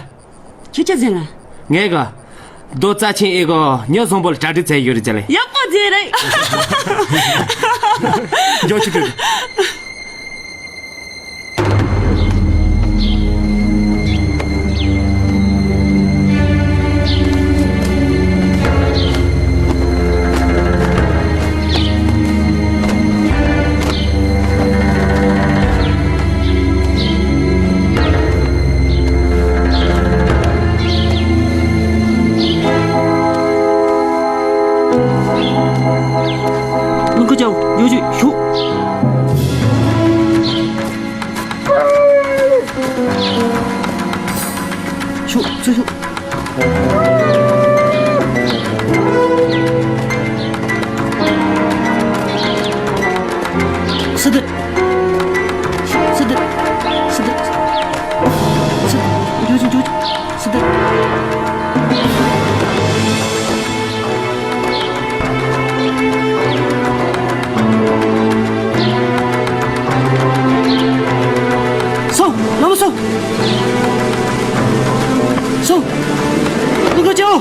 ཁྱེད་ཅག་ཟེར་ན། ངས་ག་རྡོ་རྩ་ཆེན་ཨེ་གོ་ཉོ་བཟང་པོ་ལ་གྲ་སྒྲིག་བྱས་ཡོད་རེད་ཅེ་ལེ། ཡག་པོ་བྱས་རེད། འཇོག་ཆུ་དུ། ལུང་ཁ་ཅའོ་ཡོ་ཅུ་ཤུ། ཤུ་ཚུ་ཤུ། སི་ཏི། སི་ཏི། སི་ཏི། སི་ཏི། ཡོ་ཅུ་ཡོ་ཅུ། སི་ཏི། སོང་། ལམ་སོང་། སོང་། ལུང་ཁ་ཅའོ།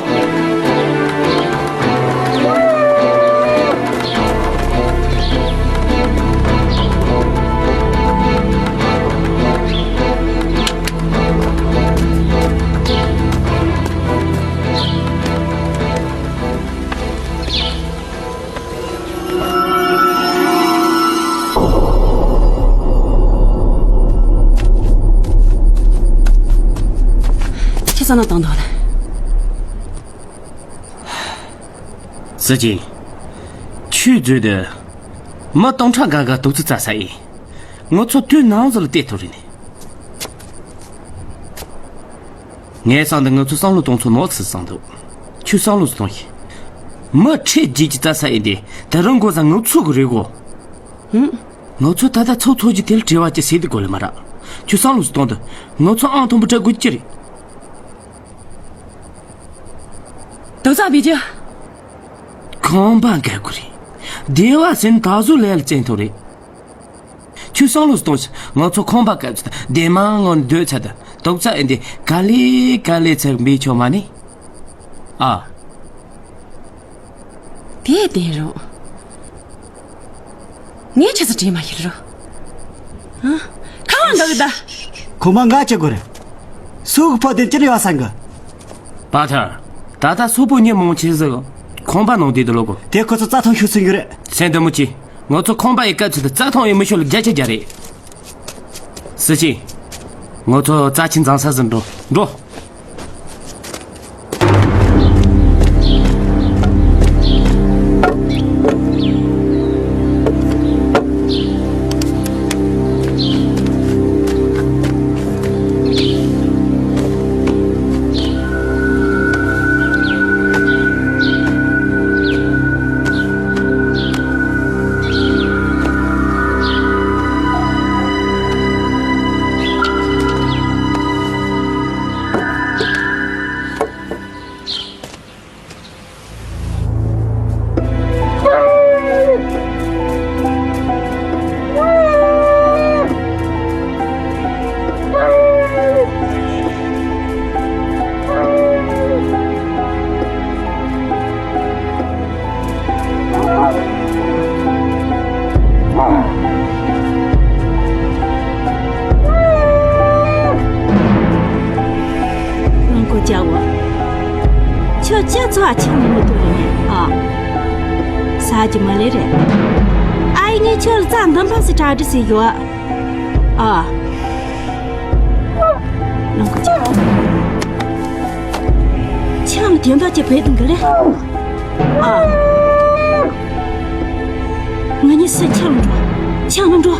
ཁྱེད་ས་ན་བཏང་འདུག་ལ། སི་ཅིན། ཆུ་མཛོད་དུ་མི་སྟོང་ཕྲག་འགའ་འགའ་དུག་རྩུབ་བཙལ་ས་ཡིན། ང་ཚོ་དུས་ནམ་ཟིག་ལ་བལྟས་ཐུབ་རེད་ནི། ངས་བསམ་དུ་ང་ཚོའི་བསམ་བློ་གཏོང་ཚུལ་ནོར་སོང་བསམ་འདུག་ཁྱོད་བསམ་བློ་ཞིག་གཏོང་ཤིག་མི་ཁྲི་བརྒྱད་ཅུ་བཙལ་ས་ཡིན་ཏེ། དེ་རིང་འགོ་ས་ང་ཚོ་གི་རེད་གོ། ཧུམ། ང་ཚོ་ད་ལྟ་ཚོགས་ཚོགས་ཀྱི་དེ་ལ་བྲེལ་བ་ཅི་ཟེར་དུ་གོ་ལེ་མ་ར། ཁྱོད་བསམ་བློ་ཞིག་གཏོང་དུ། ང་ཚོ་ཨང་དང་པོ་སྤྲད་དགོས་ཀྱི་རེད། དུག་རྩ་བེད་རྒྱུ། ཁང་པ་འགའ་དགོས་རེད། སྡེ་བ་ཟིན་ད་གཟོད་ལས་ལ་བཙན་ཐོག་རེད། ཁྱོད་བསམ་བློ་གཏོང་ཞིག་ང་ཚོ་ཁང་པ་བཀབ་ཚེ་བདེ་མང་ངང་སྡོད་ཚེ་ད་དུག་རྩ་ཨེ་འདི་ག་ལེ་ག་ལེ་ཚེ་འབིག་ཆོག་མ་ནི། ཨ། དེ་བདེན་རུང་། ངས་ཁྱེད་ཚོ་དྲིས་མ་ཤེས་རུ། ཨ། ཁ་བ་འདོག་གི་ད། ཁོ་མ་ང་ཅི་དགོས་རེད། སུ་གི་ཕོ་དེ་ཅི་རེད་བ་སང་གི། པ་ཐར། ད་ལྟ་སུ་པོ་ཉི་མོང་ཆེ་ཟིག་ཁང་པ་ནང་བསྡད་དུ་ལོག་གོ། དེ་ཁོ་ཚོ་རྩྭ་ཐང་ཤུགས་སུ་ཡོད་རེད། སེམས་འདི་མོ་ཅི། ང་ཚོ་ཁང་པ་ཡི་སྐབས་ཚོད་དུ་རྩྭ་ཐང་ཡི་མི་ཤོ་ལ་བརྒྱ་ཆ་བརྒྱ་རེད། སི་ཅིན། ང་ཚོ་རྩྭ་ཆེན་འཛིང་ས་ཟིན་འགྲོ། འགྲོ། རླངས་འཁོར་བྱ་བ། ཁྱོད་ཅག་ཚོ་ཨ་ཆེན་མི་འདུག་རེད་ཨ། ས་ཀྱི་མ་ལེ་རེད། ཨ་ཡི་ངས་ཁྱོད་ལ་རྩྭ་འདམ་ཕག་སི་གྲ་སྒྲིག་ཟེར་ཡོད་ཨ། རླངས་འཁོར་བྱ་བ། ཁྱོད་ལ་དེ་འདྲ་ཅི་བེད་འདུག་ལེ། ཨ། ང་གཉིས་སུ་ཆང་འགྲོ། ཆང་འགྲོ།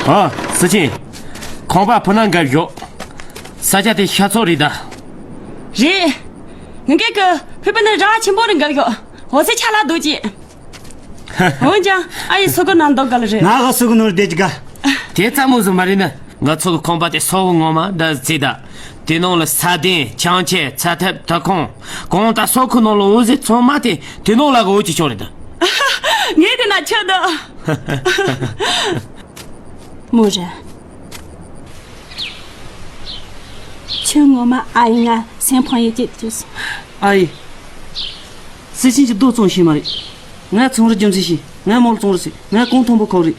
ཨ། སི་ཆིན། ཁང་པ་ཕུ་ན་འགབ་ཞོག་ས་ཆ་དེ་ཤ་ཚོགས་རེད་ད། རེད། ངེད་ཀྱི་ཕུ་པ་ནི་ར་ཆེན་པོ་རུ་འགབ་ཞོག་འོ་ཚེ་ཆ་ལ་འདུག་ཅེས། འོན་ཀྱང་ཨ་ཡི་སུ་གི་ནང་འདུག་ག་ལ་རེད། ང་ག་སུ་གི་ནོར་བསྡད་ཀྱི་ག་དེ་ཙམ་མོ་ཟིག་མ་རེད་ན། ང་ཚོ་གི་ཁང་པ་དེ་ས་འོག་ངོ་མ་འདྲ་ཟིག་ད། དེ་ནང་ལ་ས་གདན་ཆང་ཆས་ཚ་ཐབ་ཐབ་ཁང་གང་ལྟར་ས་ཁུག་ནང་ལ་འོ་ཟིག་ཚང་མ་དེ་དེ་ནང་ལ་གི་འོ་ཅི་ཆོག་རེད་ད། ངས་དེ་ན་ཆོག་ད། མོ་ར། ཁྱོད་ངོ་མ་ཨ་ཡི་ང་སེམས་ཕངས་ཡོད་ཅེས་བརྗོད་སོང་། ཨ་ཡི། སི་ཆིན་གྱི་རྡོ་བཙོང་ཤེས་མ་རེད། ང་ཚོང་ར་རྒྱུ་མཚན་ཤེས། ང་མོ་ལ་བཙོང་ར་ཟེར། ང་གོང་མཐོན་པོ་ཁོག་རེད།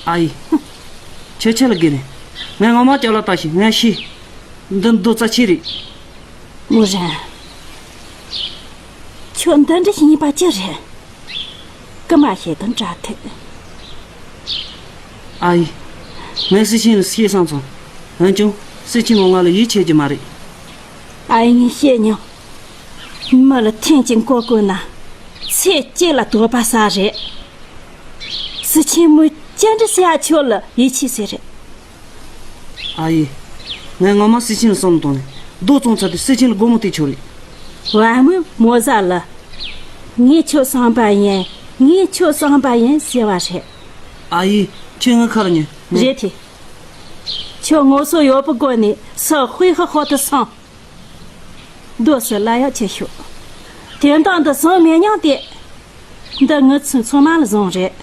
ཨ་ཡི། ཁྱོད་ཁྱོད་ལ་དགོས་ནས། ང་ངོ་མ་སྐྱག་ལ་ལྟ་ཤེས། ང་ཤེས། འདི་རྡོ་རྩ་ཆེ་རེད། མོ་ར། ཁྱོད་འདི་འདྲ་ཞིག་ཡིན་པ་ཅི་རེད། ཀི་མ་ཤེས་དང་འདྲ་ཐུག་ཨ་ཡི། ངས་སི་ཆིན་ལ་སྐྱེས་སང་ཚོང་། འོན་ཀྱང་སི་ཆིན་མོ་ང་ལ་ཡིད་ཆེས་ཀྱི་མ་རེད། ཨ་ཡི་ངས་བཤད་མྱོང་། མི་ལ་ཐེངས་གཅིག་མགོ་བསྐོན་ན། ཚེ་གཅིག་ལ་དོགས་པ་ཟ་རེད། སི་ཆིན་མོས་ཅི་འདྲ་ཟེར་ཡ་ཁྱོད་ལ་ཡིད་ཆེས་ཟེར་རེད། ཨ་ཡི། ངས་ངོ་མ་སི་ཆིན་ལ་བསམ་བློ་བཏང་ནས་རྡོ་བཙོང་ཚར་དུས་སི་ཆིན་ལ་སྒོར་མོ་སྟེར་ཆོག་རེད། བ་མོས་མོ་ཟ་ལ། ངས་ཁྱོད་བསམ་པ་ཡིན། ངས་ཁྱོད་བསམ་པ་ཡིན་ཟེར་བ་རེད། ཨ་ཡི། ཁྱོད་ངའི་ཁ་ལ་ཉོན། རེད་དེ། ཁྱོད་ངོ་སོ་ཡོད་པའི་སྒོ་ནས་སུ་དཔེ་ཧ་ཧོ་དུ་སོང་། རྡོ་སུ་ལ་ཡག་ཆེ་ཤོས། དེ་འདང་དུ་སོང་མེད་མྱོང་དེ། འདི་ངི་ཚོའི་ཚོ་མ་ལ་བཟུང་རེད།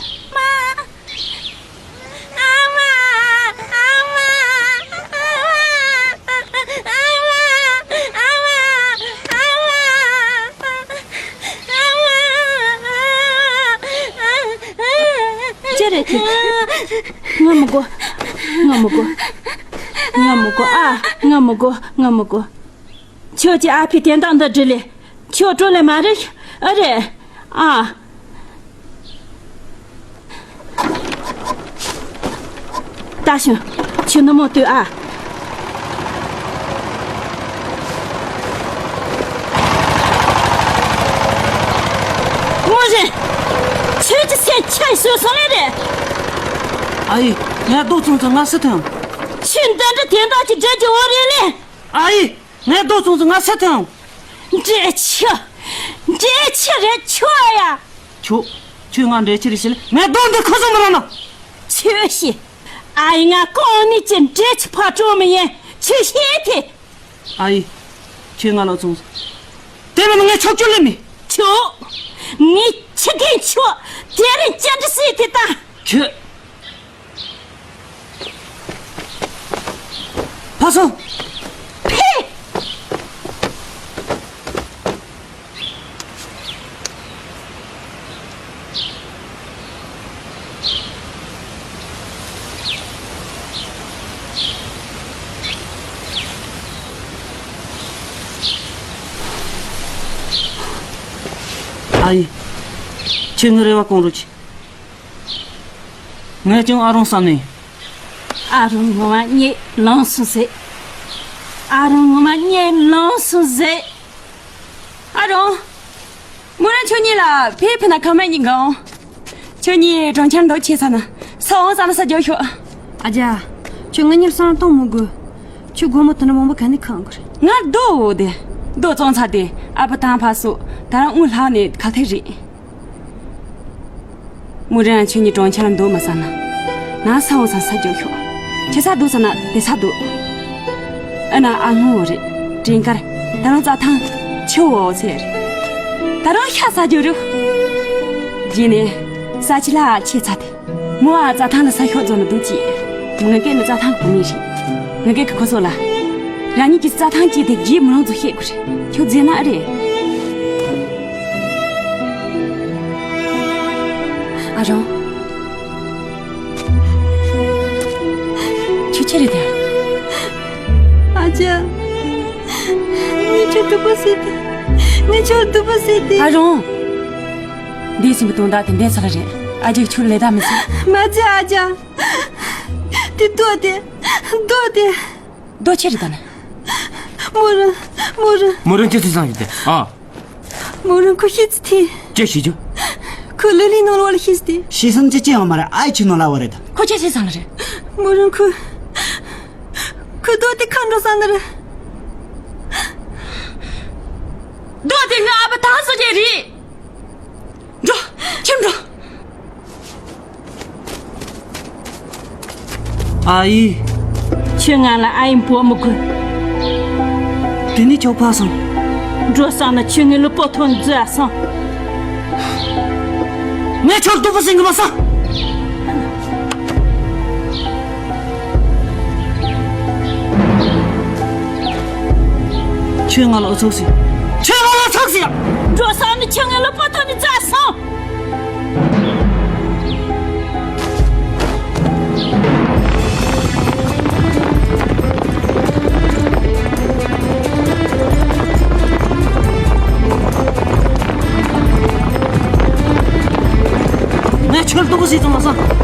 ཅི་རེད་དེ། ང་མི་དགོས། ང་མི་དགོས། ང་མི་དགོས་ཨ། ང་མི་དགོས། ང་མི་དགོས། ཁྱོད་ཀྱི་ཨ་ཕའི་དེ་འདང་འདི་འདྲི་ལེ། ཁྱོད་སྤྲོ་ལེ་མ་རེད། ཨ་རེད། ཨ། ད་ཤོད། ཁྱོད་ནུ་མོ་ལྟོས་ཨ། ངོ་རེད། ཁྱོད་ཀྱི་སེམས་ཆ་བཟོད་སོང་ངེ་རེད། ཨ་ཡི། ངས་རྡོ་བཙོང་ཚར་ང་སུ་ཐོན། ཁྱོད་འདི་འདྲ་དེ་འདྲ་ཅིག་འདྲི་རྒྱུ་བོ་རེད་ལེ། ཨ་ཡི། ངས་རྡོ་བཙོང་ཚར་ང་སུ་ཐོན། འདྲེ་ཆུ། འདྲེ་ཆུ་རེད་ཁྱོད་ཡ། ཁྱོད། ཁྱོད་ང་འདྲེ་ཆུ་རེད་ཟེར་ལེ། ངས་རྡོ་འདི་ཁུ་སོང་མི་རང་ན། ཁྱོད་ཤི། ཨ་ཡི་ང་གོང་ནས་ཀྱི་འདྲེ་ཆུ་ཕར་དྲངས་མི་ཡིན། ཁྱོད་ཤི་ཐེ། ཨ་ཡི། ཁྱོད་ང་ལ་བཙོང་། དེ་མིན་ངས་ཆོག་རྒྱུ་ལེན་མི། ཁྱོད། ངས་ཁྱི་རྒན་ཁྱོད་དེ་རིང་ཅི་འདྲ་སྲིད་དེ་ད། ཁྱོད། ཕ་སོ། ཕེ། ཨ་ཡི། ཁྱོད་ངའི་རེ་བ་སྐོང་རོགས་གྱིས། ངས་ཀྱང་ཨ་རོང་བསམ་ནས། ཨ་རོང་ངོ་མ་གཉིད་ལངས་སོང་ཟེར། ཨ་རོང་ངོ་མ་གཉིད་ལངས་སོང་ཟེར། ཨ་རོང་། མོ་རང་ཁྱོད་གཉིས་ལ་ཕེ་ཕེ་ན་ཁང་མ་གཉིས་འགང་། ཁྱོད་གཉིས་གྲོང་ཁྱེར་འདུག་ཆེ་ས་ན་ས་འོང་ས་ལ་ས་རྒྱག་ཤོག་ཨ་ཅག་ཁྱོད་ང་གཉིས་སང་གཏོང་མི་དགོས། ཁྱོད་སྒོར་མོ་དུ་ན་མང་པོ་ག་ནས་ཁང་གི་རེད། ང་རྡོ་འོ་དེ། རྡོ་བཙོང་ཚར་དེ་ཨ་ཕ་དང་ཕ་སོགས་ད་རང་དངུལ་ལྷག་ནས་ཁ་ཐེག་རེད། མོ་རང་ཁྱོད་གཉིས་གྲོང་ཁྱེར་འདུག་མ་ས་ན། ན་ས་འོང་ས་ས་རྒྱག་ཤོག་ཁྱེད་ས་འདུག་ས་ན་དེ་ས་འདུག་ཨ་ན་ཨ་ངོ་བོ་རེད། དྲན་ཀར། ད་རང་རྩྭ་ཐང་། ཆུ་བོ་ཚེ་རེད། ད་རང་ཤ་ཟ་རྒྱུ་རུ། རྗེས་ནས། ས་ཆི་ལ་ཆེ་ཚ་དེ། མོ་ཨ་རྩྭ་ཐང་ལ་ས་ཤོག་རྫོང་ལ་འདུག་ཅི། ང་སྐད་ནི་རྩྭ་ཐང་གོ་མི་རེད། ང་སྐད་ཀྱི་ཁོ་ཚོ་ལ། རང་ཉིད་ཀྱི་རྩྭ་ཐང་སྐྱེས་ཏེ་རྗེས་མི་རང་ཚོ་བཤད་དགོས་རེད། ཁྱོད་རྫས་ན་ཨ་རེད། ཨ་རོང་། ཁྱོད་ཆི་རེད་དེ། ཨ་ཅག་ངས་ཁྱོད་སྡུག་པོ་བཟས་ཏེ། ངས་ཁྱོད་སྡུག་པོ་བཟས་ཏེ། ཨ་རོང་། འདས་ཟིན་པའི་དོན་དག་དེ་འདས་ཚར་རེད། ཨ་ཅག་ཁྱོད་ལས་ད་མི་ཟིན། མ་བྱེད་ཨ་ཅག་དེ་ལྟོས་ཏེ། ལྟོས་ཏེ། རྡོ་ཆེ་རེད་ད་ན། མོ་རང་། མོ་རང་། མོ་རང་ཅི་ཚོད་བཟང་ཡོད་དེ། ཨ། མོ་རང་ཁོ་ཤི་ཚི་ཐི། ཅི་ཤི་རྒྱུ། ཁོ་ལི་ལི་ནོར་བ་ལ་ཤི་ཚི་ཐི། ཤི་སོང་ཅི་ཅི་ཡང་མ་རེད། ཨའི་ཆི་ནོར་ལ་བ་རེད་ད། ཁོ་ཁྱེད་ཆེ་ཚང་ལ་རེད། མོ་རང་ཁུ། ཁུ་རྡོ་དེ་ཁ་འགྲོ་ས་ན་རེད། རྡོ་དེ་ང་ཨ་ཕ་ཐང་སོ་ཅེ་རེད། འགྲོ། ཁྱིམ་འགྲོ། ཨ་ཡེ། ཁྱོད་ང་ལ་ཨ་ཡེ་འབོད་མི་དགོས། དེ་ནས་ཁྱོད་ཕ་སོང་། འགྲོ་སོང་ན་ཁྱོད་ངའི་ལུས་པོ་ཐོན་མཛད་སོང་། ངས་ཁྱོད་སྡུག་པོ་ཟིན་གི་མ་སོང་། ཁྱོད་ང་ལ་ཨུ་ཚུགས་སི། ཁྱོད་ང་ལ་ཚུགས་སི། འགྲོ་སོང་ན་ཁྱོད་ངའི་ལུས་པོ་ཐོན་མཛད་སོང་། ངས་ཁྱོད་སྡུག་པོ་ཟིན་གི་མ་སོང་།